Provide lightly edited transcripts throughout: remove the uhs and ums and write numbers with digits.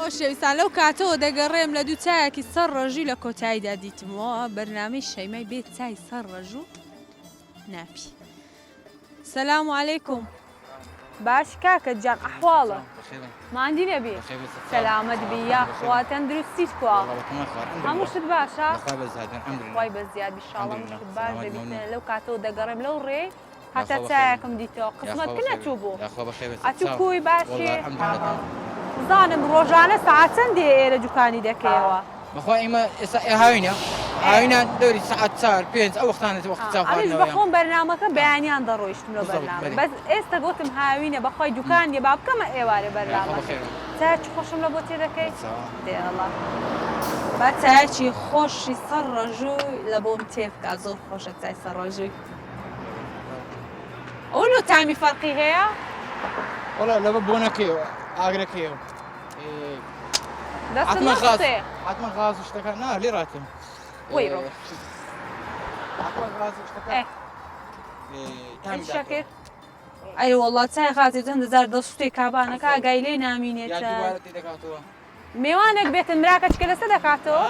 خۆشەویستان لەو کاتەوە دەگەڕێم لە دوو چایەکی سەر ڕەژوو لە کۆتاییدا دیتمەوە بەرنامەی شەیمای بێ چای سەر ڕەژوو نابی. سلام علیکم باش کاکە جان ئەحواڵە ماندی نەبی سەلامەت بی یاخوا تەندروستیت کوا هەموو شت باشە خوای بە زیاد بیشاڵە شت باش دەبیت لەو کاتەوە دەگەڕێم لەو ڕێ هەتا چایەکم دیتەوە قسمەت کە نەچوو بوو ئەچوو کوی باشی بزانم ڕۆژانە سەعات چەند دێ ئێرە دوکانی دەکەیەوە؟ بەخوا ئێمە ئێستا ئێ هاوینە هاوینە دەوری سەعات چار پێنج ئەو وەختانە وەختی چا ئەمیش خواردنەوەیە بەخۆم بەرنامەکە بەیانیان دەڕۆیشتم لۆ بالضبط بەرنامە بەرێ بەس ئێستا گۆتم هاوینە بەخوای دوکان نیە با بکەمە ئێوارێ یاخوا بەرنامەکە بەخێر بێی. چایەکی خۆشم لە بۆ تێ دەکەی؟ بەچاوە. دێڵە با چایەکی خۆشی سەر ڕەژووی لە بۆم تێ بکا زۆر خۆشە چای سەر ڕەژووی. ئەوە لۆ تامی فەرقی هەیە؟ وەڵا لەبە بۆنەکەیەوە ئاگرەکەیەوە دەستت حتمما غاز نەسوتێ حتمما غاز و شتەکان نا لێ ڕاتم وەی ڕۆ حتمما غاز و شتەکان ئێ تامی شەکر داتەوە ئەی وەڵا چای غازی چەند جار دەسوتێ کابانەکە ئاگای لێ یا نامینێتە دووبارە تێ دەکاتەوە مێوانێک بێتن براکە چکە لەسە دەکاتەوە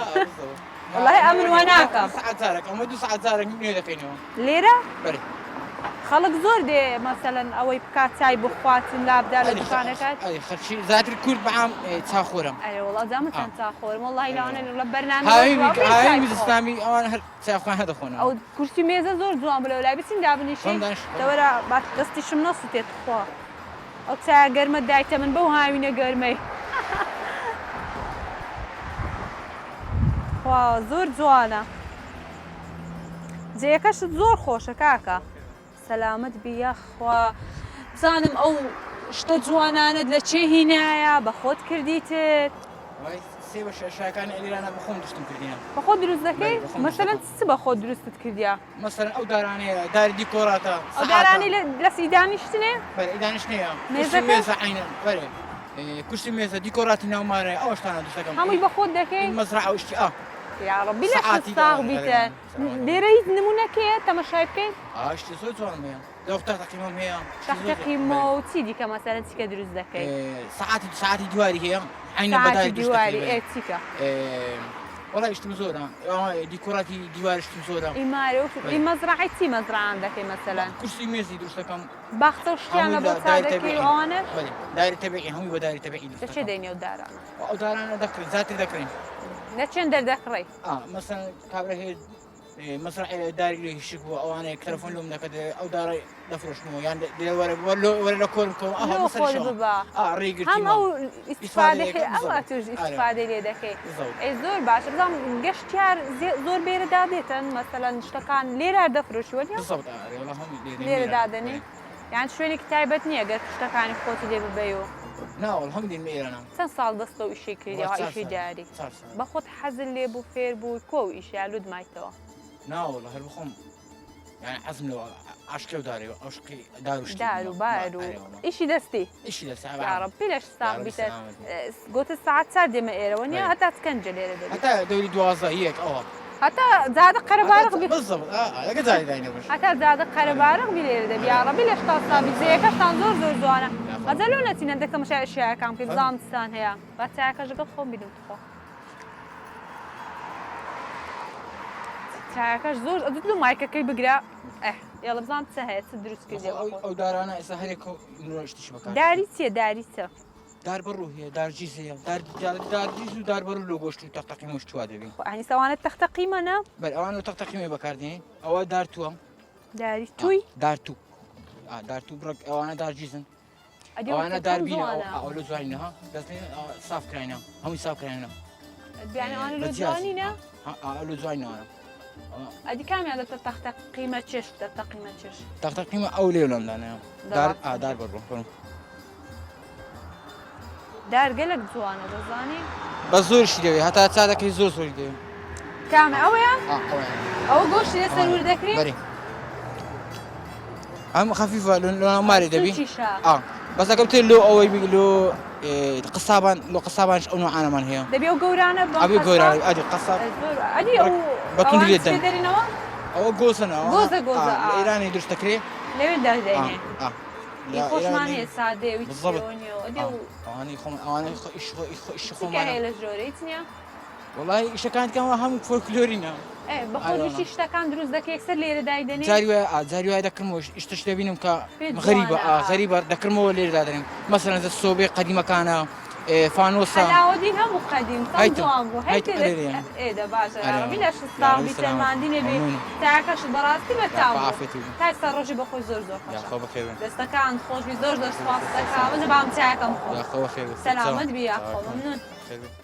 وەڵای ئەمن وا ناکەم. سەعات جارێک ئەمە دوو سەعات جارێک نوێ دەکەینەوە. لێرە؟ بەرێ. خەڵک زۆر دێ مەسەلەن ئەوەی بکات چای بخواتن لابدا لە دوکانەکەت؟ ئەرێ خەڵکی زیاتر کورد بەعام چا خۆرە. ئەرێ وەڵا جا من چەند چا خۆرم وەڵاهی لەوانە لە بەرنامەی هاوین هاوین زستانی ئەوان هەر چای خۆیان هەر دەخۆنەوە. ئەو کورسی مێزە زۆر جوان بوو لەولای بچین دابنیشین؟ دەوەرە با دەستیشم نەسوتێ توخوا. ئەو چایە گەرمەت دایتە من بەو هاوینە گەرمەی. خوا زۆر جوانە جێیەکەشت زۆر خۆشە کاکە سەلامەت بی یاخوا بزانم ئەو شتە جوانانەت لە چێ هینایە بە خۆت کردیتت سێ بە شاکانی ئەلیرانە بە خۆم دروستم کردیان بە خۆت دروست دەکەی مەسەلەن چ بە خۆت دروستت کردیا مەسەلەن ئەو دارانەیە داری دیکۆراتە ئەو دارانەی لە سی دانیشتنێ بەرێ ئی دانیشتنەیە کورسی مێزە عەینەن بەرێ کورسی مێزە دیکۆراتی ناو مارە ئەو شتانە دروست دەکەم هەمووی بە خۆت دەکەی مەزرعە و شتی ئا یا ڕەبی لەشت ساغ بیتە لێرە هیچ نمونەکەیە تەمەشای بکەین ئا شتی زۆر جوانم هەیە لەو تەختە قیمەم هەیە تەختە قیمە و چی دیکە مەسەلەن چیکە دروست دەکەی سەعاتی سەعاتی دیواری هەیە عەینەن بە داری سەعاتی دیواری ئێ چیکە وەڵا شتم زۆرە دیکۆراتی دیوار شتم زۆرە ئیمارە و ئی مەزرعەی چی مەزرعان دەکەی مەسەلەن کورسی مێزی دروست دەکەم باخچە و شتیان لە بۆ چا دەکەی و ئەوانەش بەلێ داری تەبیعی هەمووی بە داری تەبیعی دروست لە چێ دەکەم دەینی ئەو دارانە ئەو دارانە دەکڕین زیاتر دەکڕین لە چێن دەردەکڕی ئا مەسەلەن کابرا هەیە مەسرەعێ داری لێ هیشک بوو ئەوانەیە تەلەفۆن لۆم دەکە دەڵێ ئەو دارە دەفرۆشمەوە یان دەڵێ وەرە وەرە لە کۆرم کەوە ئەها لۆ مەسەر خۆت شەوە ببە ئا هەم ڕێگرتیمە ئەو ئیسفادەی ئیسفادەی دەکەم ئەم بالضبط ئەتوش ئارێ ئیسفادەی لێ دەکەی بالضبط ئەی زۆر باشە بزانم گەشتیار زێ- زۆر بێرە دادێتن مەسەلەن شتەکان لێرە دەفرۆشی وەنیە بالضبط ئارێ وەڵا هەموو لێرە لێرە میرە دادەنێی بەڵێ یان شوێنێکی تایبەت نییە گەر شتەکانی خۆتی لێ ببەی و نا وەڵا هەموو دێن ئێرەنا چەند ساڵ دەست بەو ئیشەی کردی وەڵا ئەوها چار ئیشەی ساڵ داری چار ساڵ بە خۆت حەزت لێ بوو فێر بووی کۆ ئەو ئیشە یا لوت مایتەوە نا وەڵا هەر بخۆم یانی حەزم لەوە عاشقی ئەو دارەی عاشقی دار و شتی دار و بار و ئەرێ وەڵا ئیشی دەستی ئیشی دەستی یا ڕەبی لەش یا ساغ ڕەبی بیتە سەلامەت بی. گوتت سەعات چار دێمە ئێرەوە نییە بەلێ. هەتا چکەنجە لێرە دەبی هەتا دەوری 12 یەک ئەوە هەتا زادە قەرەبارغ بی بالضبط ئا لەگە جاری داینە بش هەتا زادە قەرەبارغ بی لێرە دەبی یا ڕەبی لەشتان ساغ بی جێیەکەشتان زۆر زۆر جوانە ئەجا لۆ نەچینە دەکەم شایەکان بکەین بزانم چتان هەیە با چایەکەش لەگەڵ خۆم بینم تخوا چایەکەش زۆر ئەدوت لۆ مایکەکەی بگرە ئه یاڵە بزانم چ هەیە چ دروست کردیە ئەو ئەو دارانە ئێستا هەرێک شتیش بەکار داری چییە داری چە دار بەڕوو هەیە دار جیز هەیە دار دار دار جیز و دار بەڕوو لۆ گۆشت و تەقتەقی مشتوا دەبی خۆ ئەنی سەوانە تەختە قیمە نە بەر ئەوان و تەقتەقیمە بەکاردێنین ئەوە دار تووە داری توی دار تو ئا دار تو بڕک ئەوانە دار جیزن ئەدی ئەوە ئەوانە چەند دار بینە جوانە ئەو لۆ جوانینە ها دەست لێ ساف کراینە هەمووی ساف کراینە بیانە ئەوانە لۆ بە جیاز. جوانینە ئا لۆ جوانینە ئەدی کامیان دەتە تەختە قیمە چێش دەتە قیمە چێش تەختە قیمە ئەو لێ لەمدانەیە دار دەڕاست. ئا دار بەڕوو بەڕوو. دار گەلەک جوانە دەزانی. بە زۆرشی دەوێ هەتا چا دەکەی زۆر زۆری دەوێ. کامە ئەوەیان؟ ئا ئەوەیان. ئەوە گۆشتی لەسەر ورد دەکرێ؟ بەرێ. ئەم خەفیفە لە ناو مارێ دەبی. سوچیشە. ئا بەس ئەگەر بتێ لۆ ئەوەی بی لۆ قەسابان لۆ قەسابانش ئەو نوعانەمان هەیە. دەبی ئەو گەورانە بەم ئەبی قەساب؟ گەورانە ئەدی قەساب. زۆر ئەدی ئەو بە توندی ئەوان لێت چ دەن. دەرینەوە؟ ئەوە گۆزەنە. گۆزە گۆزە لە ئا. ئێرانی دروست دەکرێ. لەوێ دادەینێ. ئا. ئی خۆشمان هەیە سادەیە و هیچ بالضبط. شێوە نییە و ئەدێ و ئەوانەی خۆم ئەوانەی خۆ ئیش خۆ ئیش خۆ ئیشی چی کە خۆمانە هەیە لە ژۆرە هیچ نییە؟ وەڵای ئیشەکان کەمە هەموو فۆلکلۆرینە. ئێ بە خۆت ئەرێ وشتی شتەکان دروست دەکەی یەکسەر لێرە دایدەنێی؟ جاری وایە ئا جاری وایە دەکڕمەوە شتش دەبینم کە پێت غەریبە جوانە ئا ئا. غەریبە دەکڕمەوە لێرە دادەنێم مەسەلەن زە سۆبەی قەدیمەکانە ئێ فانۆسە. عەلاوەدین هەموو قەدیم چەند هەیتم جوان بوو هەیتم هەیتێ ئەرێ لێ ئێ دە باشە ئەرێ یاڕەبی وەڵا لەشت ساغ یاڕەبی بی سەلامەت تەرماندی نەبی مەمنونم. تاکەشت بەڕاستی یاخوا بەتام بوو عافیەتی بی. تا ئێستا ڕۆژی بەخۆی زۆر زۆر خۆشە یاخوا بەخێربێن. دەستەکانت خۆش بی زۆر زۆر سوپاست دەکەم بزە بام چایەکەم بخۆم یاخوا بەخێربێن. سەلامەت سەرچاوم. بی یاخوا چاوەکەم. مەمنون. بەخێربێن.